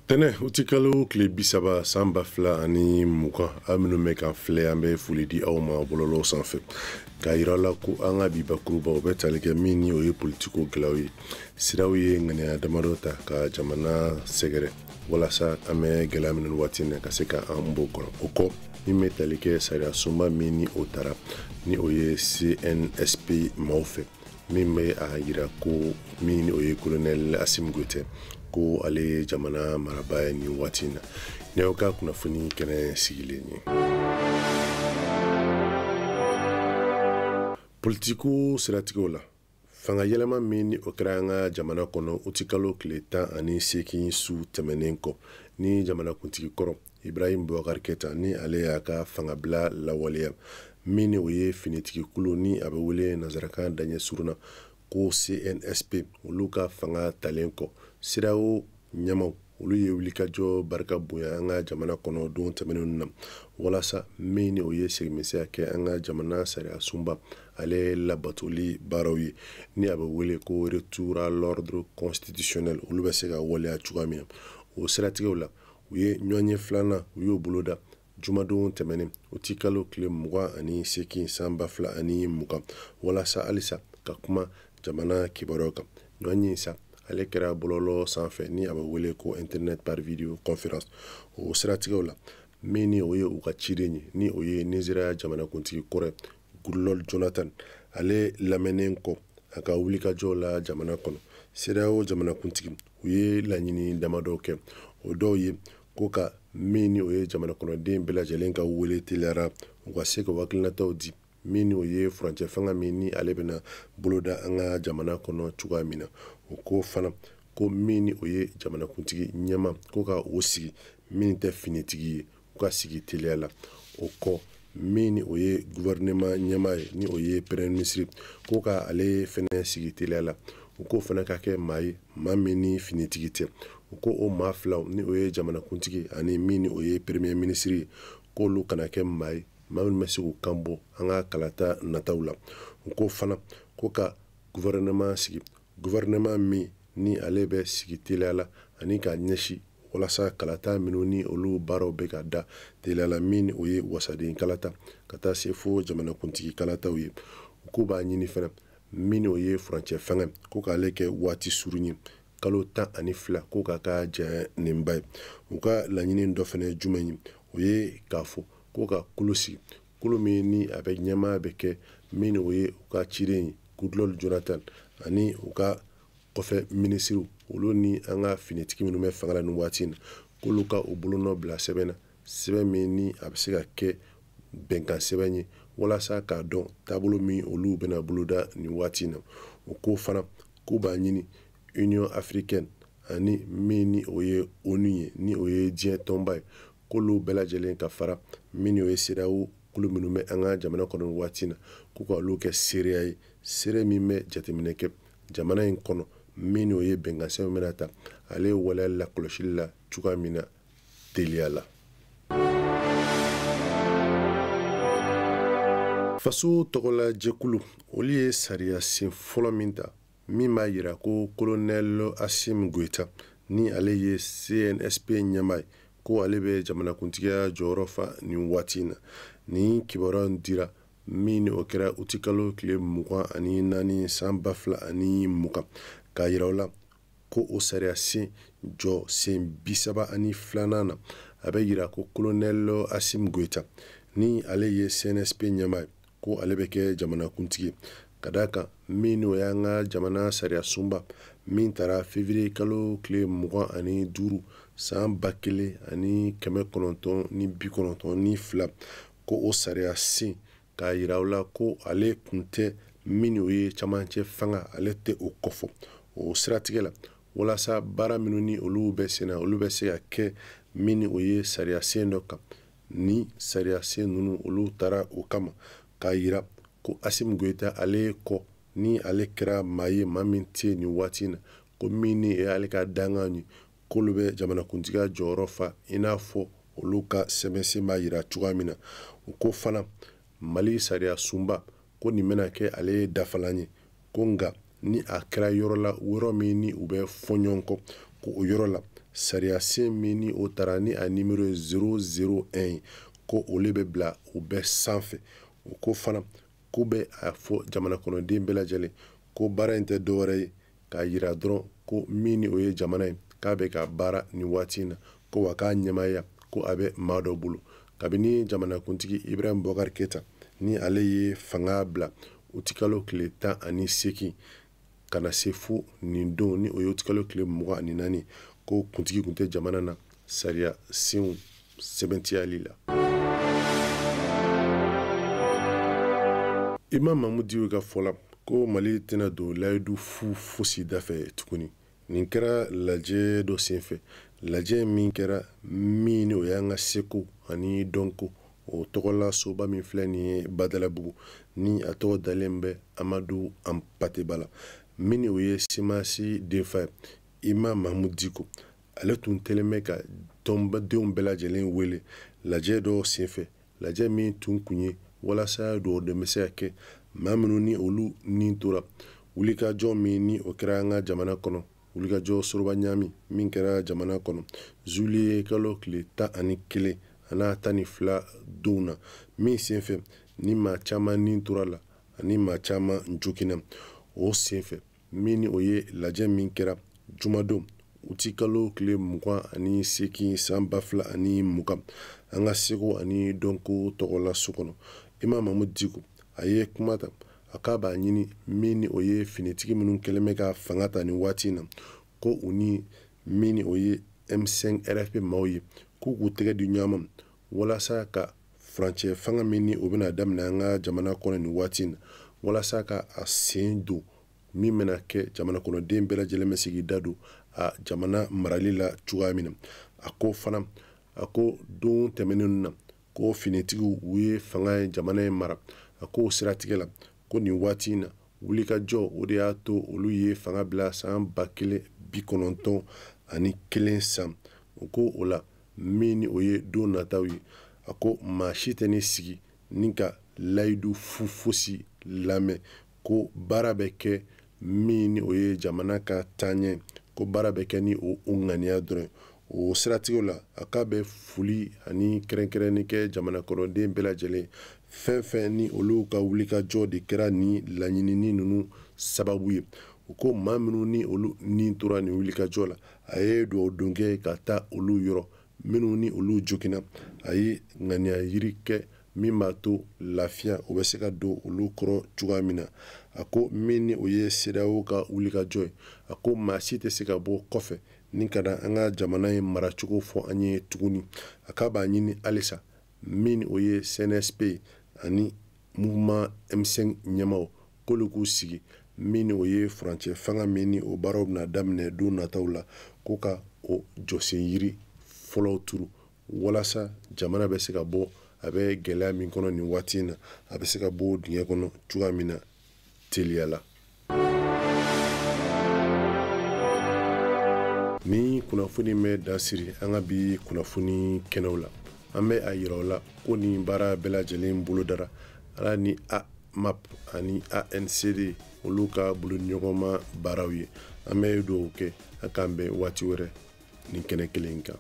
Tɛnɛ utikalo tile 30 san 2020, aw minnu bɛ k'an filɛ, an bɛ foli di aw ma bɔlɔlɔw sanfɛ k'a yira la ko an ka bi bakurubaw bɛ tali kɛ min ni o ye politiko gɛlɛyaw ye. Siraw ye ŋaniya damadɔ ta ka jamana sɛgɛrɛ walasa an bɛ gɛlɛya minnu waati na ka se ka an b'o kɔnɔ. O kɔ, min bɛ tali kɛ sariya sunba min ni o tara ni o ye CNSP maaw fɛ, min bɛ a yira ko min ni o ye colonel Assimi Goïta ko ale ye jamana marabaa ye nin waati in na. Ni aw ka kunnafoni kɛnɛ sigilen ye. Politiko siratigɛw la, fanga yɛlɛma min ni o kɛra an ka jamana kɔnɔ utikalo tile 18 su tɛmɛnen kɔ, ni jamanakuntigi kɔrɔ Ibrahim Boubacar Keïta ni ale y'a ka fangabila lawaleya, min ni o ye finitigi kulu ni a bɛ wele nansarakan daɲɛ surun na ko CNSP, olu ka fanga talen kɔ, CEDEAO ɲɛmaw olu ye wulikajɔ barika bonya an ka jamana kɔnɔ don tɛmɛnenw na, walasa min ni o ye seginmisɛnya kɛ an ka jamana sariya sunba ale labatoli baaraw ye, ni a bɛ wele ko retour à l'ordre constitutionnel, olu bɛ se ka waleya cogoya min na. O siratigɛw la, u ye ɲɔgɔnye filanan u y'o boloda jumadon tɛmɛnen utikalo tile 28 san 2020, walasa halisa ka kuma jamana kibaruyaw kan. Ɲɔgɔnye sa ale kɛra bɔlɔlɔ sanfɛ ni a bɛ wele ko internet par vidéo conférence. O siratigɛw la, min ni o ye u ka ciden ye, ni o ye Nizeriya jamanakuntigi kɔrɔ Goodluck Jonathan, ale lamɛnnen kɔ a ka wulikajɔ la jamana kɔnɔ, CEDEAO jamanakuntigi u ye laɲini damadɔ kɛ. O dɔw ye ko ka min ni o ye jamana kɔnɔden bɛɛ lajɛlen ka wele teliyara u ka se ka hakilinataw di, min ni o ye furancɛ fanga min ni ale bɛna boloda an ka jamana kɔnɔ cogoya min na. O ko fana ko min ni o ye jamanakuntigi ɲɛma ko ka o sigi min tɛ finitigi ye, u ka sigi teliya la. O kɔ, min ni o ye gouvernement ɲɛma ye, ni o ye premier ministre, ko ka ale fɛnɛ sigi teliya la. U k'o fana ka kɛ maa ye, maa min ni finitigi tɛ. U ko o maa filaw, ni o ye jamanakuntigi ani min ni o ye premier ministre ye, k'olu kana kɛ maa ye, maa minnu bɛ se k'u kan bɔ an ka kalata nataw la. U ko fana ko ka gouvernement sigi, gouvernement min ni ale bɛ sigi teliya la ani k'a ɲɛsin walasa kalata minnu ni olu baaraw bɛ ka da teliya la, min ni o ye wasaden kalata ka taa se fo jamanakuntigi kalataw ye. U k'u b'a ɲini fana min ni o ye furancɛ fanga ko k'ale kɛ waati surun ye, kalo 12, ko k'a ka jɛnenba ye. U ka laɲini dɔ fana ye jumɛn ye? O ye k'a fɔ ko ka kulu sigi, kulu min ni a bɛ ɲɛmaa bɛ kɛ min ni o ye u ka ciden ye Goodluck Jonathan ani u ka kɔfɛ minisiriw, olu ni an ka finitigi minnu bɛ fanga la nin waati in na, k'olu ka u bolonɔ bila sɛbɛn na, sɛbɛn min ni a bɛ se ka kɛ bɛnkan sɛbɛn ye walasa k'a dɔn taabolo min olu bɛna boloda nin waati in na. O ko fana k'u b'a ɲini Union africaine ani min ni o ye ONU ye, ni o ye diɲɛ tɔnba ye, k'olu bɛɛ lajɛlen ka fara min ni o ye CEDEAO kulu minnu bɛ an ka jamana kɔnɔ nin waati in na, k'u ka olu kɛ seereya ye, seere min bɛ jateminɛ kɛ jamana in kɔnɔ, min ni o ye bɛnkan sɛbɛn bɛna ta ale waleya lakɔlɔsili la cogoya min na teliya la. Faso tɔgɔla jɛkulu olu ye sariya sen fɔlɔ min ta, min b'a yira ko colonel Assimi Goïta ni ale ye CNSP ɲɛmaa ye, ko ale bɛ jamanakuntigiya jɔyɔrɔ fa nin waati in na. Nin kibaruya in dira min ni o kɛra utikalo tile 24 san 2020, k'a yira u la ko o sariya sen jɔ sen 32nan na, a bɛ yira ko colonel Assimi Goïta ni ale ye CNSP ɲɛmaa ye, ko ale bɛ kɛ jamanakuntigi ye, ka d'a kan min n'o y'an ka jamana sariya sunba min tara février kalo tile 25 san 1992, ko o sariya sen k'a yira u la ko ale kun tɛ min o ye camancɛ fanga, ale tɛ o kɔfɔ. O siratigɛ la, walasa baara minnu ni olu bɛ sen na, olu bɛ se ka kɛ min ni o ye sariya sen dɔ kan, ni sariya sen ninnu olu taara o kama k'a yira ko Assimi Goïta ale kɔ ni ale kɛra maa ye, maa min tɛ nin waati in na, ko min ni ale ka dankan ye, k'olu bɛ jamanakuntigiya jɔyɔrɔ fa i n'a fɔ olu ka sɛbɛnsen b'a yira cogoya min na. U ko fana Mali sariya sunba ko nin bɛna kɛ ale dafalan ye, ko nka ni a kɛra yɔrɔ la, yɔrɔ min ni u bɛ fɔ ɲɔgɔn kɔ, ko o yɔrɔ la Sariya sen min ni o tara ni a nimero ye 001, ko olu bɛ bila u bɛɛ sanfɛ. O ko fana k'u bɛ a fɔ jamana kɔnɔden bɛɛ lajɛlen ko baara in tɛ dɔwɛrɛ ye k'a yira dɔrɔn ko min ni o ye jamana ye k'a bɛ ka baara nin waati in na, ko wa k'a ɲɛmaaya ko a bɛ maa dɔ bolo. Kabini jamanakuntigi Ibrahim Boubacar Keita ni ale ye fanga bila utikalo tile 18 ka na se fo nin don ni o ye utikalo tile 24, ko kuntigi tun tɛ jamana na sariya senw sɛbɛntiyali la. Imam Mahmoud Dicko ka fɔ la ko Mali tɛna don layidu fu fosi dafɛ tuguni. Nin kɛra lajɛ dɔ senfɛ, lajɛ min kɛra min ni o y'an ka seko ani dɔnko o tɔgɔla soba min filɛ nin ye Badalabugu, ni a tɔgɔ dalen bɛ Amadu Hampâté Bâ la, min ni o ye CMAS denfa ye. Imam Mahmoud Dicko ale tun tɛlen bɛ ka tɔnbadenw bɛɛ lajɛlen wele lajɛ dɔ senfɛ, lajɛ min tun kun ye walasa dugawu dɛmɛ bɛ se ka kɛ maa minnu ni olu ni tora wulikajɔ min ni o kɛra an ka jamana kɔnɔ, wulikajɔ soroba ɲaami min kɛra jamana kɔnɔ zuliye kalo tile 11 an'a 12 donw na, min senfɛ ni maa caman ni tora la ani maa caman joginna. O senfɛ min ni o ye lajɛ min kɛra jumadon utikalo tile 28 san 2020 an ka seko ani dɔnko tɔgɔla so kɔnɔ, Imam Mahmoud Dicko a ye kuma ta, a k'a b'a ɲini min ni o ye finitigi minnu kɛlen bɛ ka fanga ta nin waati in na, ko u ni min ni o ye M5 RFP maaw ye, k'u k'u tɛgɛ di ɲɔgɔn ma walasa ka furancɛ fanga min ni o bɛna daminɛ an ka jamana kɔnɔ nin waati in na, walasa ka a sen don min bɛna kɛ jamana kɔnɔden bɛɛ lajɛlen bɛ se k'i da don a jamana marali la cogoya min na. A ko fana, a ko don tɛmɛnen na ko finitigiw u ye fanga ye jamana in mara, a ko o siratigɛ la ko nin waati in na wulikajɔ o de y'a to olu ye fanga bila san 1991 san. O ko o la min ni o ye don nataw ye, a ko maa si tɛ ne sigi ni ka layidu fu fosi lamɛn, ko baara bɛ kɛ min ni o ye jamana ka taaɲɛ, ko baara bɛ kɛ ni o ŋaniya dɔrɔn. O siratigɛw la a k'a bɛ foli ani kɛrɛnkɛrɛnni kɛ jamana kɔnɔden bɛɛ lajɛlen fɛn fɛn ni olu ka wulikajɔ de kɛra ni laɲinini ninnu sababu ye. U ko maa minnu ni olu ni tora nin wulikajɔ la, a ye dugawu don kɛ ka taa olu yɔrɔ, minnu ni olu joginna a ye ŋaniya yiri kɛ min b'a to lafiya o bɛ se ka don olu kɔrɔ cogoya min na. A ko min ni o ye CEDEAO ka wulikajɔ ye, a ko maa si tɛ se ka bɔ kɔfɛ ni ka na an ka jamana in maracogo fɔ an ye tuguni. A k'a b'a ɲini halisa min ni o ye CNSP ani mouvement M5 ɲɛmaaw k'olu k'u sigi min ni o ye furancɛ fanga min ni o baaraw bɛna daminɛ don nataw la, ko ka o jɔsen yiri fɔlɔw turu walasa jamana bɛ se ka bɔ a bɛ gɛlɛya min kɔnɔ nin waati in na, a bɛ se ka bɔ dingɛ kɔnɔ cogoya min na teliya la. Ni kunnafoni bɛ dan siri an ka bi kunnafoni kɛnɛw la, an bɛ a yira aw la ko nin baara bɛɛ lajɛlen bolodara ala ni AMAP ani ANCD olu ka bolodiɲɔgɔnma baaraw ye. An bɛ dugawu kɛ a k'an bɛn waati wɛrɛ nin kɛnɛ kelen in kan.